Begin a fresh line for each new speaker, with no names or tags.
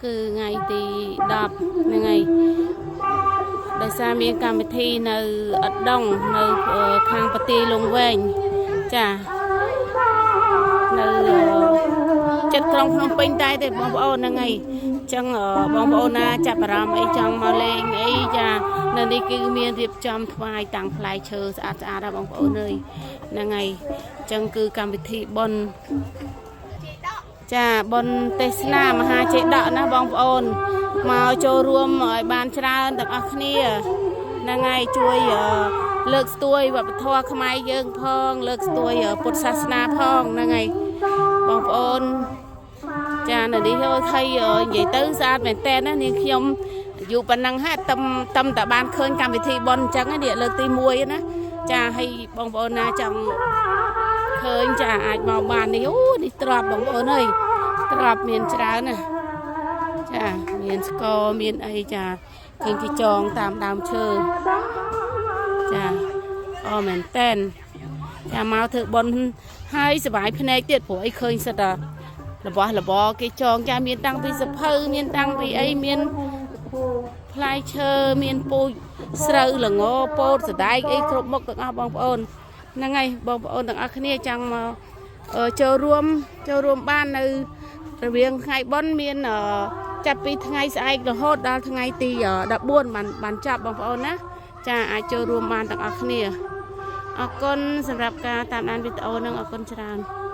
គឺថ្ងៃទី10ហ្នឹងហើយដោយសារមានកម្មវិធីនៅឧដុង្គនៅខាងប្រទេសលង្វែងចានៅចិត្តក្រុងភ្នំពេញតែទេបងប្អូនហ្នឹងហើយអញ្ចឹងបងប្អូនណាចាប់អារម្មណ៍អីចង់មកលេងអីចានៅនេះគឺមានរៀបចំថ្វាយតាំងផ្លែឈើស្អាតស្អាតណាបងប្អូនអើយហ្នឹងហើយអញ្ចឹងគឺកម្មវិធីបុណ្យ ចាបុណ្យទេសនាមហាចេតកណាបងប្អូនមកចូលរួមឲ្យបានច្រើនទាំងអស់គ្នាហ្នឹងហើយជួយលើកស្ទួយវប្បធម៌ខ្មែរយើងផង លើកស្ទួយពុទ្ធសាសនាផងហ្នឹងហើយបងប្អូនចានៅនេះហើយខៃនិយាយទៅស្អាតមែនតើណានាងខ្ញុំអាយុប៉ុណ្ណឹងហាតំតំតែបានឃើញកម្មវិធីបុណ្យអញ្ចឹងនេះលើកទី1ណាចាឲ្យបងប្អូនណាចង់ ឃើញចាអាចមកបាននេះអូនេះទ្របបងប្អូនអើយទ្របមានច្រើនណាស់ចាមានស្ករមានអីចាឃើញគេចងតាមដើមឈើចាអូមែនតែនចាមកធ្វើបុណ្យហើយសบายភ្នែកទៀតព្រោះអីឃើញសិតតែរបស់របរគេចងចាមានតាំងពីសភៅមានតាំងពីអីមានផ្លែឈើមានពូជស្រូវល្ងពោតសណ្ដែកអីគ្រប់មុខទាំងអស់បងប្អូនហ្នឹងហើយបងប្អូនទាំងអស់គ្នាចង់មកចូលរួមចូលរួមបាននៅរវាងថ្ងៃបុណ្យមានចាប់ពីថ្ងៃស្អែករហូតដល់ថ្ងៃទី14បានបានចាប់បងប្អូនណាចាអាចចូលរួមបានទាំងអស់គ្នាអរគុណសម្រាប់ការតាមដានវីដេអូនឹងអរគុណច្រើន។